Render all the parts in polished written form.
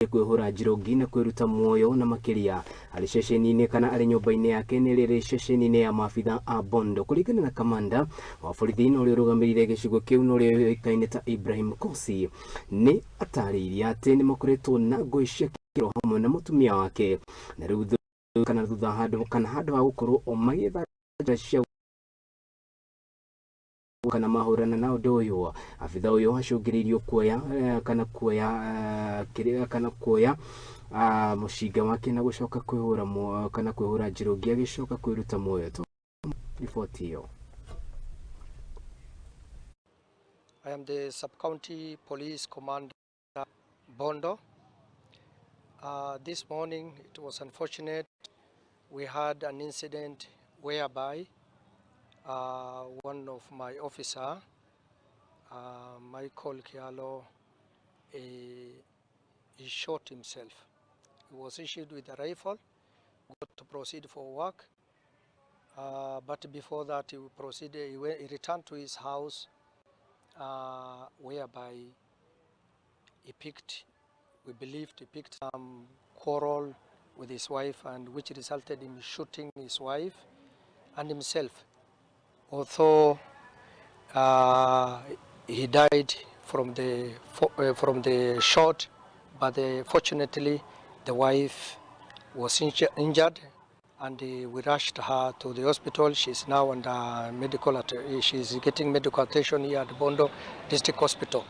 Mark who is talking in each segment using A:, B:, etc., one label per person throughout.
A: Kwĩhũra njirũngi na kwĩruta muoyo na makĩria arĩ ceceni-inĩ kana arĩ nyũmba-inĩ yake nĩ rĩrĩ ceceni-inĩ ya maabitha a Bondo. Kũringana na kamanda wa borithi na ũrĩa ũrũgamĩrĩire gĩcigo kĩu na ũrĩa ũĩkaine ta Ibrahim Kosi, nĩ atarĩirie atĩ nĩ makoretwo na ngũĩ cia kĩro hamwe na mũtumia wake, na rĩu kana thutha handũ kana handũ ha gũkorwo o magĩetha njĩra cia kana mahũrana na ũndũ ũyũ, abitha ũyũ acũngĩrĩirio kuoya kana kuoya kĩrĩa kana kuoya mũcinga wake na gũcoka kwĩhũra kana kwĩhũra njirũngi agĩcoka kwĩruta muoyo. Riboti ĩyo.
B: I am the sub-county police commander, Bondo. This morning it was unfortunate, we had an incident whereby one of my officer, Michael Kialo, he shot himself. He was issued with a rifle, got to proceed for work, but before that he proceeded, he returned to his house, whereby he picked, we believed he picked some quarrel with his wife, and which resulted in shooting his wife and himself. Although he died from the shot, but fortunately the wife was injured, and we rushed her to the hospital. She's now under medical, she's getting medical attention here at Bondo District Hospital.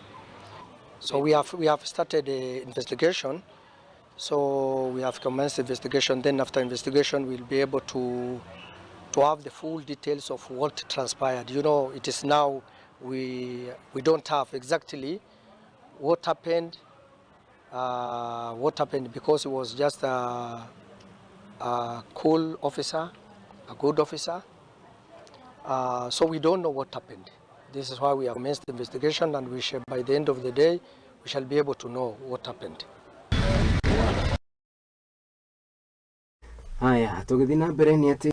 B: So we have started the investigation. So we have commenced investigation. Then after investigation, we'll be able to have the full details of what transpired. You know, it is now we don't have exactly what happened. What happened, because he was just a cool officer, a good officer. So we don't know what happened. This is why we have commenced the investigation, and we shall, by the end of the day, we shall be able to know what happened.
A: Haya, tũgĩthiĩ na mbere nĩ atĩ